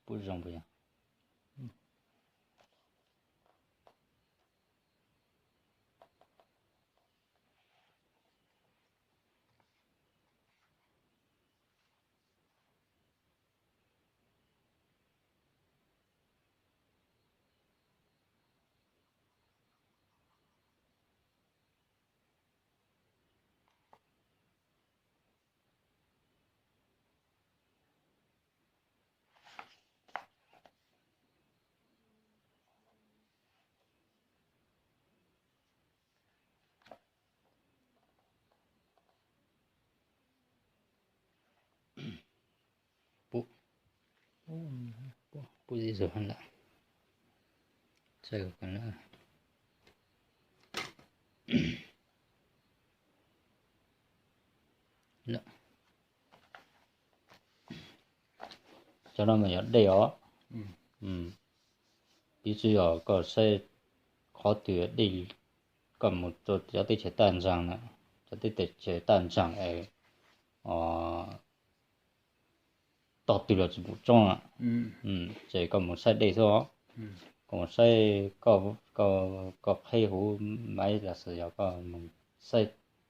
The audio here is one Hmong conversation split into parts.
Pub zoo puas yog? Pub, pub ib zaug lawm. Cov no mas yog dej os. Piv txwv yog koj saib qhov twg dej, koj mus rau cov teb chaws tag nrho na, cov teb chaws tag nrho es tog twg los tsis pum tsoob, ces koj mus saib dej xwb. Koj mus saib, koj qheb huv maiv los sis yog koj mus saib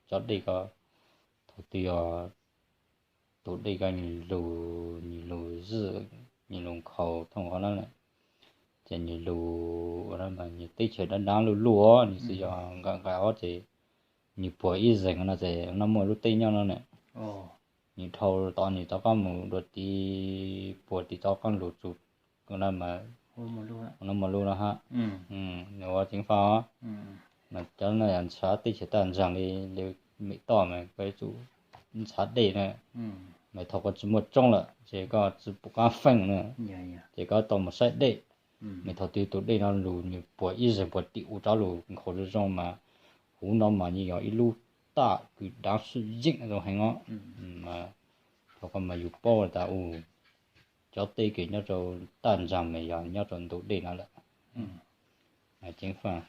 cov dej ko, thaum twg yog tus dej ko nws lug, nws lug zwj, nws lug nkhaus thooj qhov no lawm, ces nws lug ua no mas nws teb chaws dab dab luj luj os, nws tsis yog nqaim nqaim os, ces nws puag ib zeeg no ces no muaj lub teb nyob no ne. Nws dhau tod nws rov qab mus dua tid, puag tid rov qab lug txug no mas, no muaj lub no hab. Nws ua ceev faj os. Mas cov no yog ntshav teb chaws tag nrho li, li mem toj mas koj yuav tsum ntshav dej na. Mas thaum koj tsis muaj tsoob lawm ces koj tsis pum qab feej na. Ces koj tau mus saib dej. Mas thaum twg tus dej no lug nws puag ib zeeg puag tim u rov lug nkhaus zoo zoo mas huv no mas yeej yog ib lub taj kws dav swm yeej zoo heev os. Mas thaum koj mas yus paub tas u, cov teb kws nyob rau taj nrag mas yog nyob rau ntu dej no lawm. Mas ceev faj,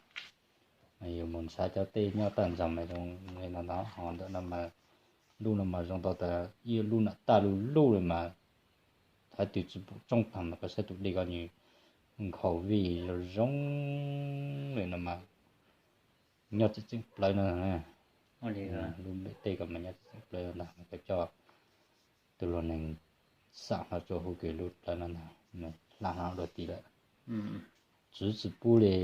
mas yus mus ntshav cov teb nyob taj nrag mas zoo li no ntag. Ho ntawm no mas, lub no mas zoo tau tas ib lub nam taj luj luj li mas, thaum twg tsis pum tsoob tag mas koj saib tus dej ko nws nkhaus vij zoo zoo li no mas nyob tseem tseem plawv no. Lub npem tej ko mas nyob tseem tseem plawv no ntag, mas koj coj tus luag neeg xam hlo rua huv kws lub plawv no ntag, hla hlo dua tid lawm. Tswv tsis pub li,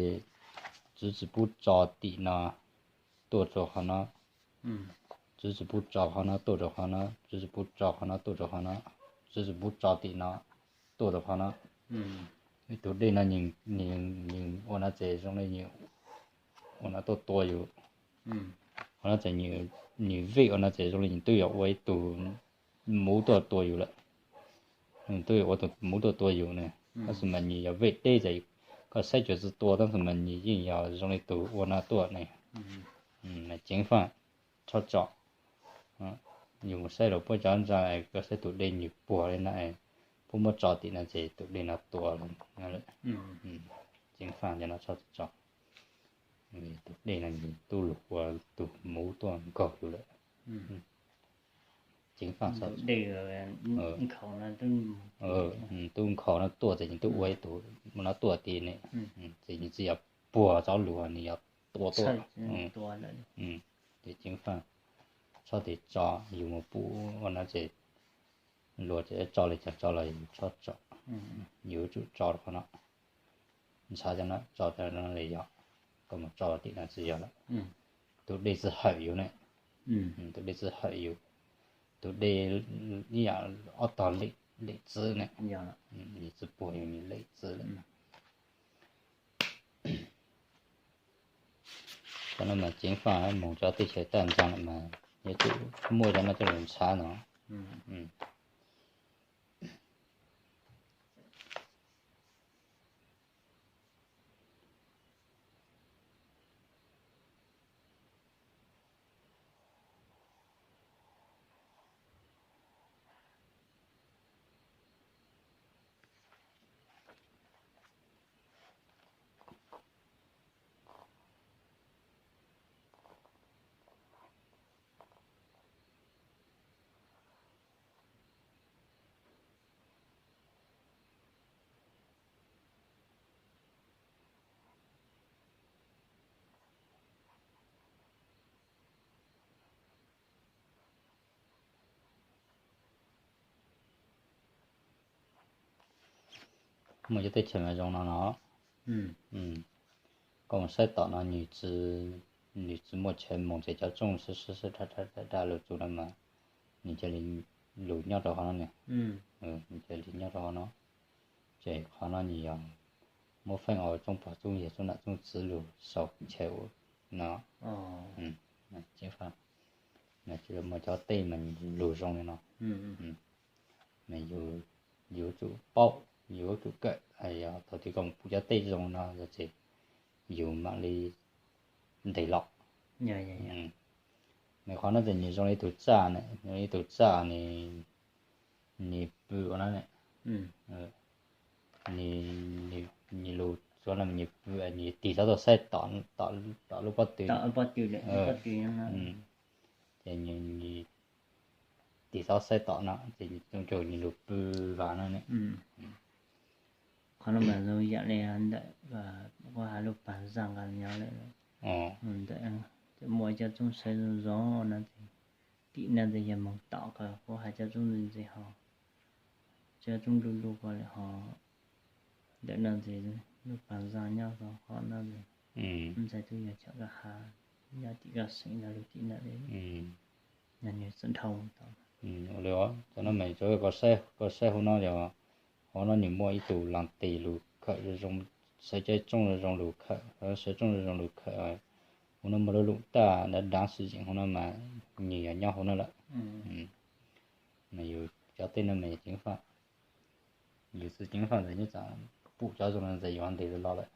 tswv tsis pub tso tim no tuaj rau qhov no, tswv tsis pub tso qhov no tuaj rau qhov no, tswv tsis pub tso qhov no tuaj rau qhov no, tswv tsis pub tso tim no tuaj rau qhov no. Tus dej no nws ua no ces zoo li nws ua no tuaj tua yus. Ua no ces nws vej ua no ces zoo li nws twb yog ua ib tug muv tuaj tua yus lawm. Nws twb yog ua tus muv tuaj tua yus ne. Tab sis mas nws yog vej deb ces koj saib tsuas tsis tua, tab sis mas nws yeej yog zoo li tus ua no tuaj ne. Ceev faj, txhob tso. Yus mus saib rau puab cov ntsa, koj saib tus dej nws puag li no, puab muab tso tim no ces tus dej no tua lawm. Ceev faj cov no txhob tso. Tus dej no nws tub lug ua tus muv tuaj nkaug yus lawm. Ceev faj, tub nkhaus no tuaj ces nws twb ua ib tug no tuaj tid ne. Ces nws tsis yog puag txoj lug, nws yog tua tuaj. Ces ceev faj, txhob tes tso, yus mus pum ua no ces luag tso li cas tso los yus txhob tso. Yus yuav tsum tso rau qhov no, ntshav cov no tso cov no li yog, koj mus tso tim no tsis yog lawm. Tus dej tsis hawm yus ne, tus dej tsis hawm yus, tus dej ib yam ob tog lem txwv ne, nws tsis puag yus, nws lem txwv lawm. Cov no mas ceev faj, mus cov teb chaws tag nrho mas yuav tsum muaj cov no coj los ntshav no. Muaj cov teb chaws mas zoo no no. Koj mus saib tom no nws tsis, nws tsis muaj chaw moog ces cov tsooj sab sab sab da da da da lug txug no mas nws cia li lug nyob rau qhov no ne. Nws cia li nyob rau qhov no. Ces qhov no nws yog muab feem ua tsooj pog tsooj yawg tsooj nam tsooj txiv lug sau chaw ua no. Cia li muaj cov teb mas lug zoo li no. Mas yus yuav tsum paub, yuav tsum kawm, yog thaum twg koj mus pum cov teb zoo no ces yus mam li ntes los. Mas qhov no ces nws zoo li ib tug tsaj ne, zoo li ib tug tsaj, nws pw ua no ne. Nws lug txug no nws pw, nws tig txhob tau saib tom lub pob tw. Ces nws tig txhob saib tom no ces zoo nkaus nws lug pw vam no ne. Qhov no mas zoo yam li ntawm kuv has lub pas zaj nqa nyob lawm. Ntawm ces muaj cov tsooj sab zoo zoo no ces tim no ces yog moog tom ko kuv has cov tsooj ntxiv ntxiv ho, cov tsooj luj luj ko lawm ho. Ntawm no ces lub pas zaj nyob rau qhov no ces ntxhais tub yog cov koj has nyob tim koj seem no lub tim ntawd li. Yog nws txawm dhau tau. Ua li os, cov no mas koj saib hauv no yog, hauv no nws muaj ib tug laag tes lug khawm zoo zoo, sawv cov tsooj zoo zoo lug khawm, sawv tsooj zoo zoo lug khawm. Hauv no muaj lub lum taj dav dav swm zeem hauv no mas nws yog nyob hauv no lawm. Mas yus cov tej no mas yog ceev faj, yus tsis ceev faj ntawd nyob tsam pum cov zoo no ntxhais yuav ntes los lawm.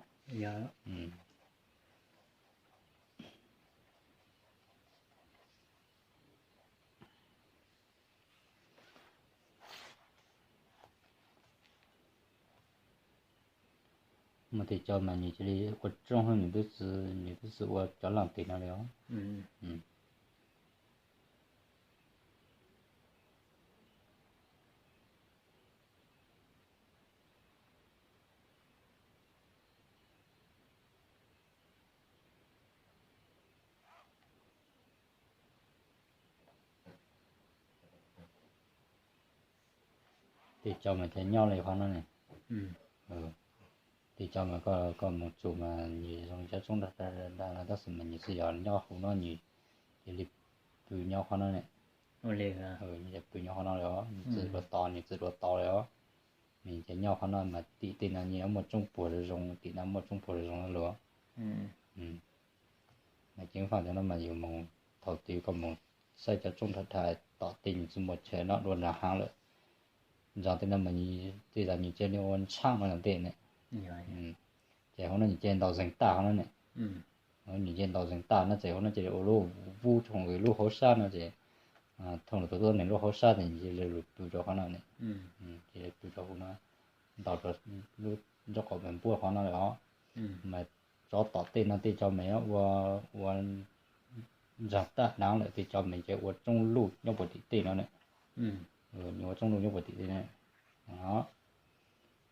Muaj tej cov mas nws cia li ua tsooj, nws twb tsis, nws twb tsis ua cov laag tes no li os. Tej cov mas ces nyob li qhov no ne. Tej cov mas koj mus txug mas nws zoo cov tsooj dag dag no tab sis mas nws tsis yog nyob hauv no, nws cia li pw nyob qhov no ne. Nws pw nyob qhov no li os, nws tsis dua tod, nws tsis dua tod li os. Nws ces nyob qhov no mas tim tej no nws muaj tsooj puag zoo zoo, tim no muaj tsooj puag zoo zoo lawm. Mas ceev faj cov no mas yus mus thaum twg koj mus saib cov tsooj dhau dhau tom tej nws tsis muaj chaw nyob dua nrag haav lawm. Ntsoov tej no mas tej zaum nws cia li ua ntshav no ntej ne. Ces hauv no nws cia li ntaus zeeg tag hauv no ne. Nws cia li ntaus zeeg tag no ces hauv no cia li ua lub vub thooj lub hauv sab no ces thooj lawm tau tuab neeg lub hauv sab ces nws cia li lug pw rau qhov no ne. Cia li pw rau hauv no, ntaus rau lub nraub qaum npuab qhov no lawm os. Mas tsov tom tej no tej cov mas ua, ua ntsaag taj daav lawm, tej cov mas ces ua tsooj luj nyob puag tim tej no ne. Nws ua tsooj luj nyob puag tim tej ne.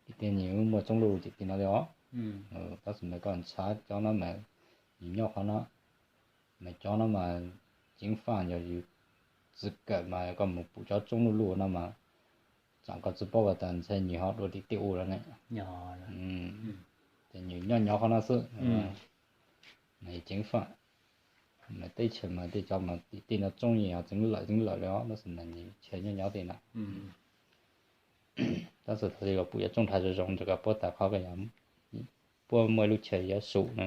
Tim tej nws muaj tsooj luj tim tej no li os. Tab sis mas koj ntshav cov no mas nws nyob qhov no, mas cov no mas ceev faj yog yus tsis kawm mas koj mus pum cov tsooj luj luj no mas tsam koj tsis paub ua tas ntshai nws ho dua tim tej ua lawm ne. Ces nws nyob nyob qhov no xwb. Mas ceev faj, mas teb chaws mas tej cov mas tim tej no tsooj yeej txeev lawm txeev lawm li os, tab sis mas nws chaw nyob nyob tej no. Tab sis thaum twg koj pum cov tsooj dhau zoo zoo ces koj paub tas qhov koj yog puab muaj ib lub chaw yuav sum no.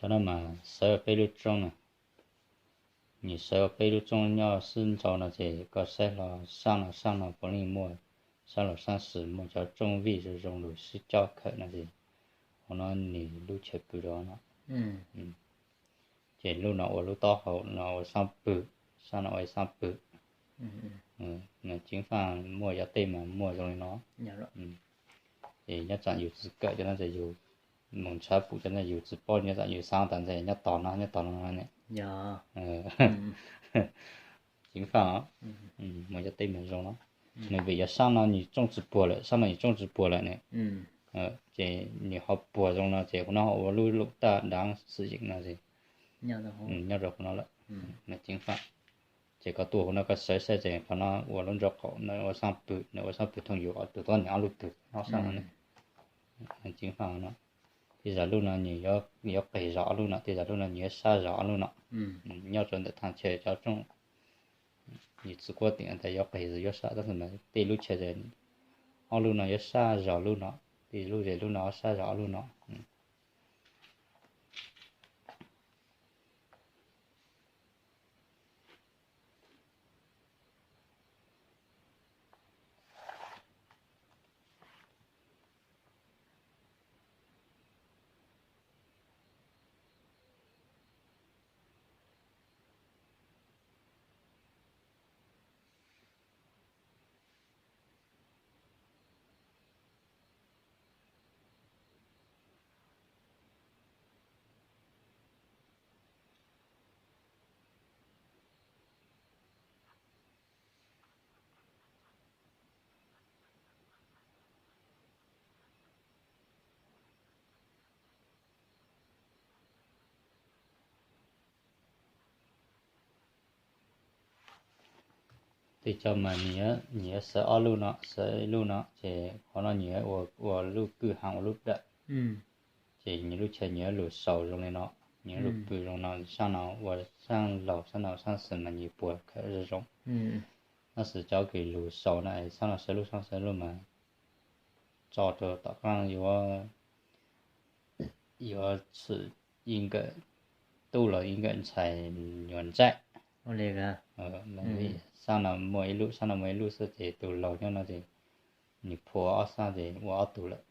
Qhov no mas sawv ua peb lub rooj na, nws sawv ua peb lub rooj nyob sib nraus no ces koj saib hlo sab no sab no puav leej muaj, sab laug sab xis muaj cov rooj vij zoo zoo lug sib cob khawm no ces hauv no nws lub chaw pw rau no. Ces lub no ua lub taub hau no ua sab pw, sab no ua sab pw. Mas ceev faj muaj cov tej mas muaj zoo li no. Ces nyob tsam yus tsis kawm cov no ces yus mus ntshav pum cov no yus tsis paub, nyob tsam yus xav tas ntshe nyob tod no nyob tod no ne. Ceev faj os. Muaj cov tej mas zoo no. Nws vim yog sab no nws rooj tsis puag lawm, sab no nws rooj tsis puag lawm ne. Ces nws ho puag zoo no ces hauv no ho ua lub lum taj dav xwm yeem no es nyob rau hauv no lawm. Mas ceev faj. Ces koj tuaj hauv no koj sawv saib ces qhov no ua lub nraub qaum no ua sab pw, nws ua sab pw thooj yus ob tug tob niam ob lub twg nyob sab no ne. Ceev faj no. Tej zaum lub no nws yuav qis zog ob lub no, tej zaum lub no nws yuav sab zog ob lub no. Nyob rau ntawm thaj chaw cov rooj, nws tsis kuab teem tas yuav qis yuav sab, tab sis mas tej lub chaw ces ob lub no yuav sab zog lub no, tej lub ces lub no sab zog ob lub no. Tej co mas nws yuav xaws ob lub no, xaws ib lub no ces qhov no nws yuav ua lub kwj ha ua lub dawm. Ces nws lub chaw nws yuav lug saus zoo li no, nws yuav lug pw zoo no, sab no ua sab laug, sab no ua sab xis mas nws puag khawm zoo zoo. Tab sis cov kws lug saus no es sab no xaws lub, sab no xaws lub mas tso rau tom qab yuav, yuav tshwm ib nkawm tub los ib nkawm ntxhais nyuam ntxaij. Sab no muaj ib lub, sab no muaj ib lub xwb ces tus laug nyob no ces nws phua ob sab ces ua ob tug lawm.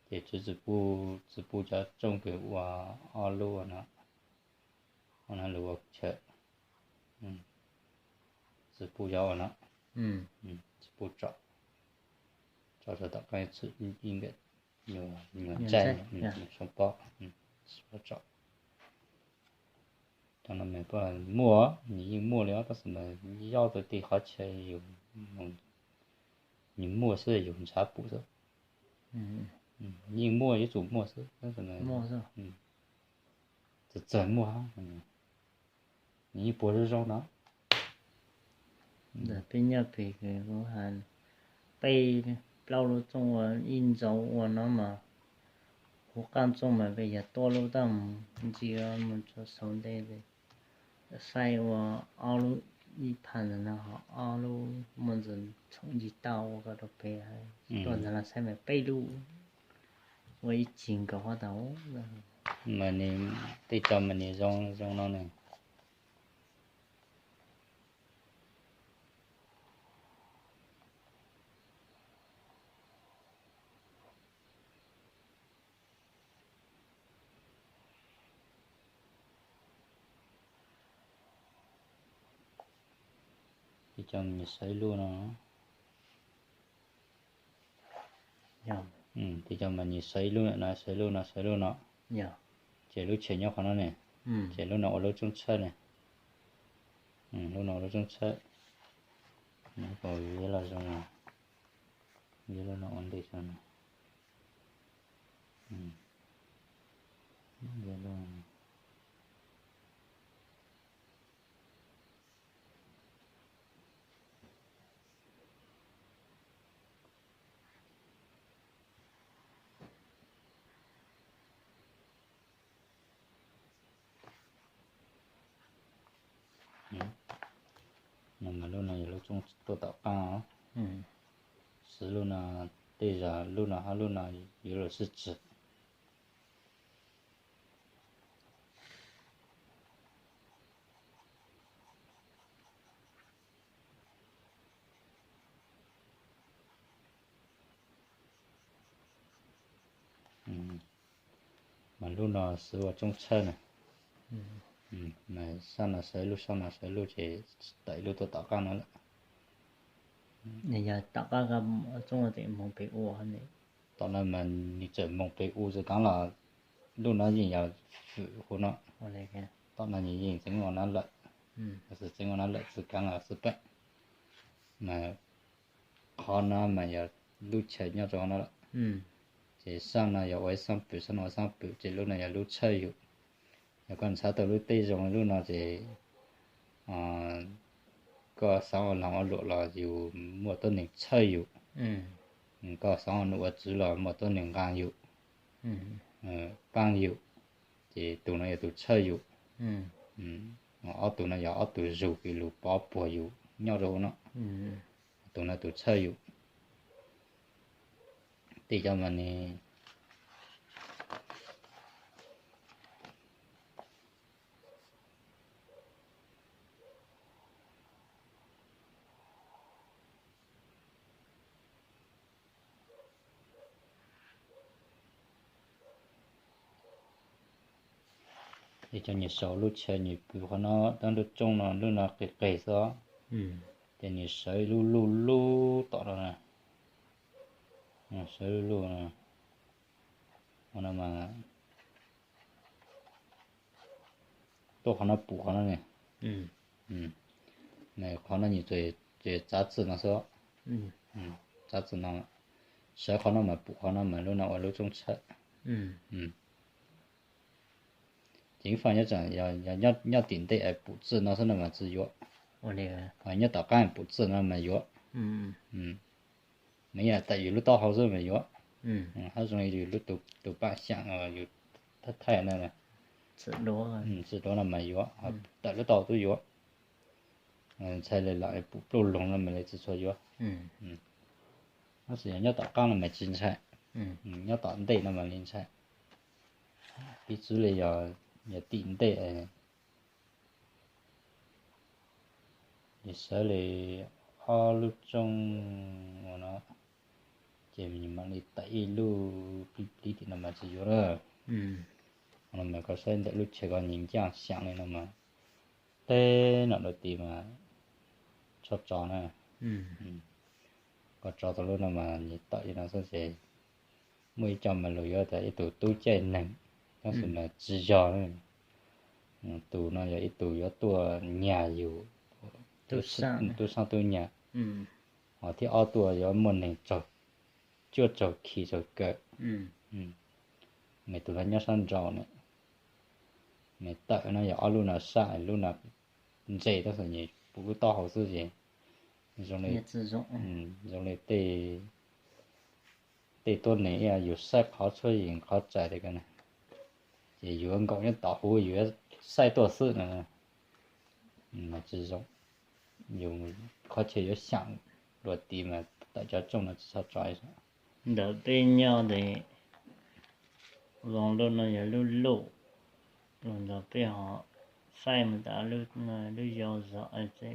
Ces tsis, tsis pub cov rooj kws ua ob lub no, ua no lug ua chaw, tsis pub cov ua no, tsis pub tso, tso rau tom qab tshwm ib nkawm nyuam ntxaij, soo pob, tsis pub tso. Cov no mas muaj, nws yeej muaj li os, tab sis mas yog tus tij qhov chaw yus, nws muaj xwb yus ntshav pum xwb. Yeej muaj, yuav tsum muaj xwb, tab sis mas txawg txawg muaj, nws yeej puag zoo zoo no. Ntawm peb nyob pem kuv has peb plaub lub txooj ua ib ntsaus ua no mas, huv qab txooj mas peb yog tuaj lub taj mus ntsia mus txog saum ntej, saib ua ob lub ib phab ntawd no ho ob lub muaj ntxwv txhoom ncig tauj ua kom rau peb tuaj ntawd los saib mas peb lub ua ib cig nkaus huab tau. Mas nws tej co mas nws zoo zoo no ne. Tej co mas nws xaws ib lub no. Tej co mas nws xaws ib lub no, xaws ib lub no, xaws ib lub no. Ces lub chaw nyob qhov no ne, ces lub no ua lub rooj tshawb ne. Lub no ua lub rooj tshawb. Nws kom yuav los zoo, yuav lub no ua ntej xwb no. No mas lub no yog lub rooj tuaj tom qab. Xws lub no, tej zaum lub no hab lub no yuav lug sib txwv. Lub no xwb ua rooj tshawj na. Sab no sawv lub, sab no sawv lub ces tawm ib lub tuaj tom qab no lawm. Yog tom qab txooj tseem moog pem u, tom no mas nws tseem moog pem u tsis kav los lub no yeej yog fwm huv no. Tom no nws yeej txeev ua no lawm, txeev ua no lawm tsis kav los xwb peb mas qhov no mas yog lub chaw nyob rau no lawm. Ces sab no yog ua ib sab pwm, sab no ua sab pwm, ces lub no yog lub tshawj yus. Yog koj ntshaw tau lub teb zoo lub no ces koj xaav ua loog ua luam los yus muaj tuab neeg tshawj yus. Koj xaav ua nom ua tswv los muaj tuab neeg nqaa yus, paab yus. Ces tus no yog tus tshawj yus. Ob tug no yog ob tug zug kws lug pov puag yus nyob rau no. Tus no tus tshawj yus. Tej cov mas ne, es cov nyias sau lub chaw nyias pw qhov no, dab lub rooj no lub no qis qis xwb, ces nyias sawv lub lub lub tom no na, sawv lub lub no, tuaj qhov no pum qhov no ne. Qhov no nyias txav txim no xwb, txav txim no, sawv qhov no mas pum qhov no mas lub no ua lub rooj tshawj. Ces ib faj nyob tseem yog nyob tim ntej es pum txim no xwb no mas tsis yuav, nyob tom qab pum txim no mas yuav. Mas yog tawm yus lub taub hau xwb mas yuav, hab zoo li yus lub tus paaj xyaam yus thaij thaij no, txim duav no mas yuav, tawm lub taub hau twb yuav. Ntshai li lam pum pluj loog no mas li tsis tshua yuav. Tab sis yog nyob tom qab no mas tsis ntshai, nyob tom ntej no mas li ntshai. Piv txwv li yog tim ntej es sawv li ob lub rooj ua no, ces mam li tawm ib lub plib plib tim no mas tsis yuav lawm. Ua no mas koj saib ntawm lub chaw koj nyias ncaaj xyaam li no mas teb no dua tid mas tshaj tso na. Koj tso tau lub no mas nyias tawm li no xwb ces muaj ib co mas luag yuav tas ib tug tub caij neeg, tab sis mas tsis yog. Tus no yog ib tug yuav tuaj nyag yus, tub saab tub nyag, ho thib ob tuaj yuav muaj neeg cuaj tsaug khi tsaug kaw. Mas tus no nyob sab nraud na, mas tawm no yog ob lub no sab, lub no ntse tab sis nyias pum lub taub hau xwb ces zoo li, zoo li tej tej tuab neeg ib yam yus saib qhov tshuaj yeem qhov tsaig li ko na, ces yus yuav nkaum nyob tom huv yus yuav saib tuaj xwb no, tsis zoo. Yus qhov chaw yuav xyaam dua tid mas tawm cov rooj no tsis txhob tso. Ntawm peb nyob ntawm, zoo lub no yog lub luj, los ntawm peb ho saib mus tas lub yau zog,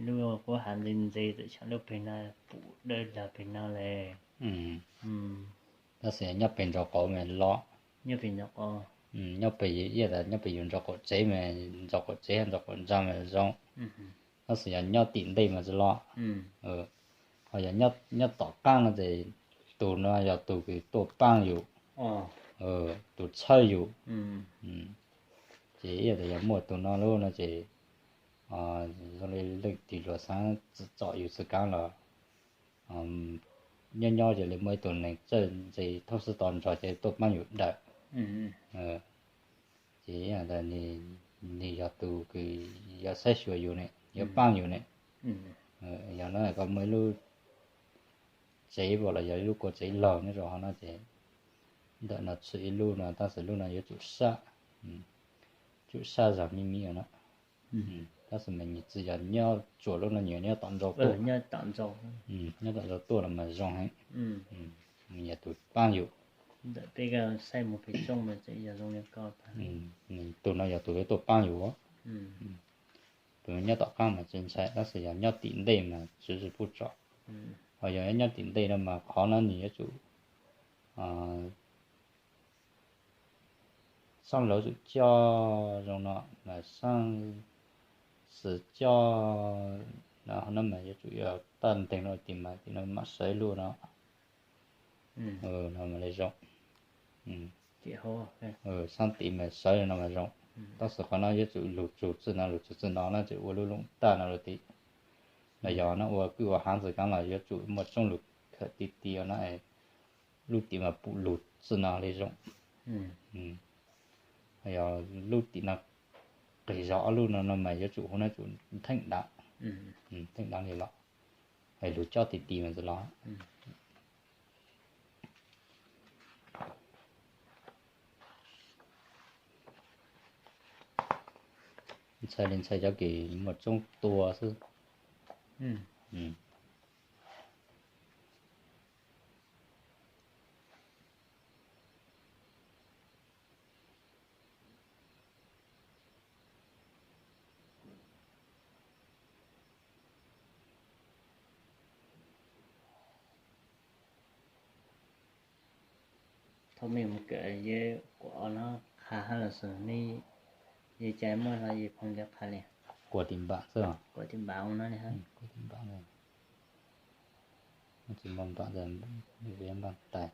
lub kuv has ntse ntse tawm tsam lub peg no pum dawb dag peg no le. Tab sis nyob peg nraub qaum mas los, nyob peg nraub qaum, nyob peg, nyob peg yus nraub qaum tsev mas, nraub qaum tsev nraub qaum ntsa mas zoo. Tab sis yog nyob tim ntej mas tsis los. Ho yog nyob tom qab no ces tus no yog tus kws tuaj paaj yus, tus txhawb yus. Ces ib yam tas yog muaj tus no lub no ces zoo li leej twg luag xaav txim txom yus txhua kav los nyob nyob ces li muaj ib tug neeg txawj ntse thooj xwb tod nrog ces tuaj paab yus dawm. Ces ib yam tas nws yog tus kws yuav saib xyuas yus ne, yuav paab yus ne. Yog no koj muaj ib lub tsev los yog ib lub kua tsev laug nyob rau hov no ces ntawm no tshwm ib lub no tab sis lub no yuav tsum sab, tsum sab zog me me no. Tab sis mas nws tsis yog nyob tsuas lub no, nyob tom ntej tuaj, nyob tom ntej tuaj no mas zoo heev. Nws yog tus paab yus. Tus no yog tus yuav tuaj paab yus. Tus nyob tom qab mas tsis ntshai tab sis yog nyob tim ntej mas tsis tsis pub tso. Ho yog nyob tim ntej no mas qhov no nws yuav tsum Xab laug tsum coj zoo no mas xab xwm coj no mas yuav tsum yog taj nteeg no tim mas tim no mam sawv luaj no. No mas li zoo. Xab tim mas sawv no mas zoo. Tab sis qhov no yuav tsum lug tsug txij no lug tsug txij no na, tsum ua lub looj taj no lug tim. Los yog no ua kwj ua hav ntxwg kav los yuav tsum muaj tsooj lug khawm ti ti no, lub tim mas pum lug txij no li zoo. Yog lub tim no qis zog ob lub no no mas yuav tsum hu no tsum theej dav, theej dav li los, lug coj ti ti mas ntxwg los. Ntxhais li ntxhais cov kws muaj tsooj tua xwb. Thaum mej mus kawm yog quas no qha hab los xwb ne, yog cai muaj los yog phooj ywg qha li. Quas tim npam xwb. Quas tim npam no, quas tim npam, tsis muaj npam, npam tais.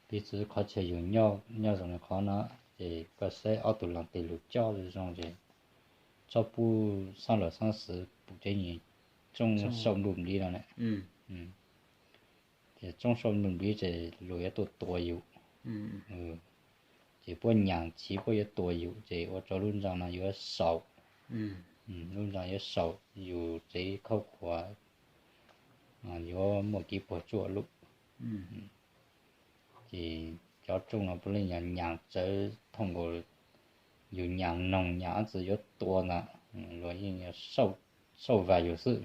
Piv txwv qhov chaw yus nyob zoo li qhov no, ces koj saib ob tug los tes lug coj zoo zoo ces txhob pub xab laug xab xwm pum tsev nyias tsooj sau nplug npliv no na. Ces tsooj sau nplug npliv ces luag yuav tuaj tua yus. Ces puab nyaam chiv puab yuav tua yus ces ua rau lub nra no yuav saum, lub nra yuav saum yus tsev khaub khuav, yuav muaj kev puas tsuaj lug. Ces cov tsooj no puav leej yog nyaam tsawv thooj nkaus yus nyaam noog nyaam dlaab tsi yuav tua ntawd, luag yeej yuav xauj vas yus xwb.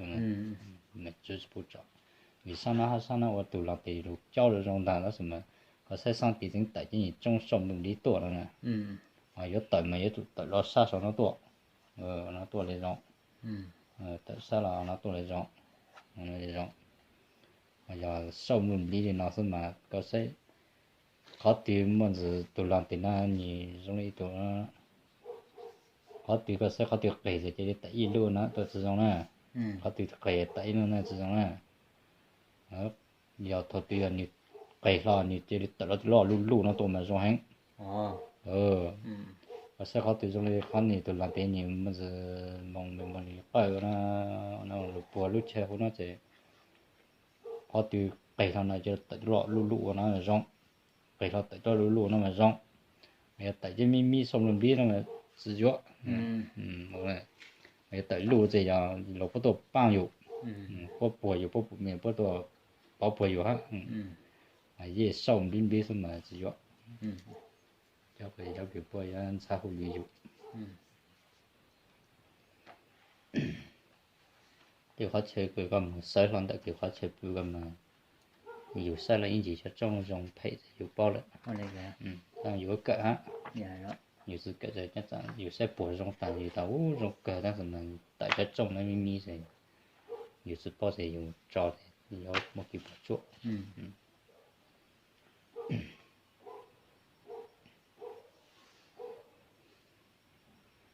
Vim sab nab hab sab nab ua tug los tes lug coj zoo zoo ntag, tab sis mas koj saib sab tid tseem tawm cov nyuag tsooj sau nplug npliv tuaj no na. Yuav tawm mas yuav tsum tawm los sab saum no tuaj, no tuaj li zoo. Tawm sab los no tuaj li zoo, li zoo. Yog sau nplug npliv li no xwb mas koj saib qhov twg muaj ntxiv tug los tes no nws zoo li ib tug, qhov twg koj saib qhov twg qis ces cia li tawm ib lub na tuaj tsis zoo na. Qhov twg qis tawm ib lub na tsis zoo na. Yog thaum twg yog nws qis hlo nws cia li tawm loj loj luj luj no tuaj mas zoo heev. Koj saib qhov twg zoo li qhov nws tug los tes nws muaj ntxiv moog moog li qawj no, lug puag lub chaw huv no ces qhov twg qis hlo no cia li tawm loj luj luj ua no zoo. Qis hlo tawm loj luj luj no mas zoo. Yog tawm cov me me sau nplug npliv no mas tsis yuav. Yog tawm luj ces yog luag puab tuaj paab yus, puab puag yus, puab pum me puab tuaj pov puag yus hab. Yej sau nplib nplib xwb mas tsis yuav. Cov kws puab yuav ntxhab hu lwm yus. Tej qhov chaw kws koj mus xawv hlo ntawm kws qhov chaw pw koj mas yus saib los ib ntsis cov tsooj zoo phem ces yus paub lawm. Yus kawm hab, yus tsis kawm, yus saib puag zoo tas yus tas ub zoo kawg tab sis mas tawm cov tsooj no me me ces yus tsis paub ces yus tso ces yuav muaj kev puas tsuaj.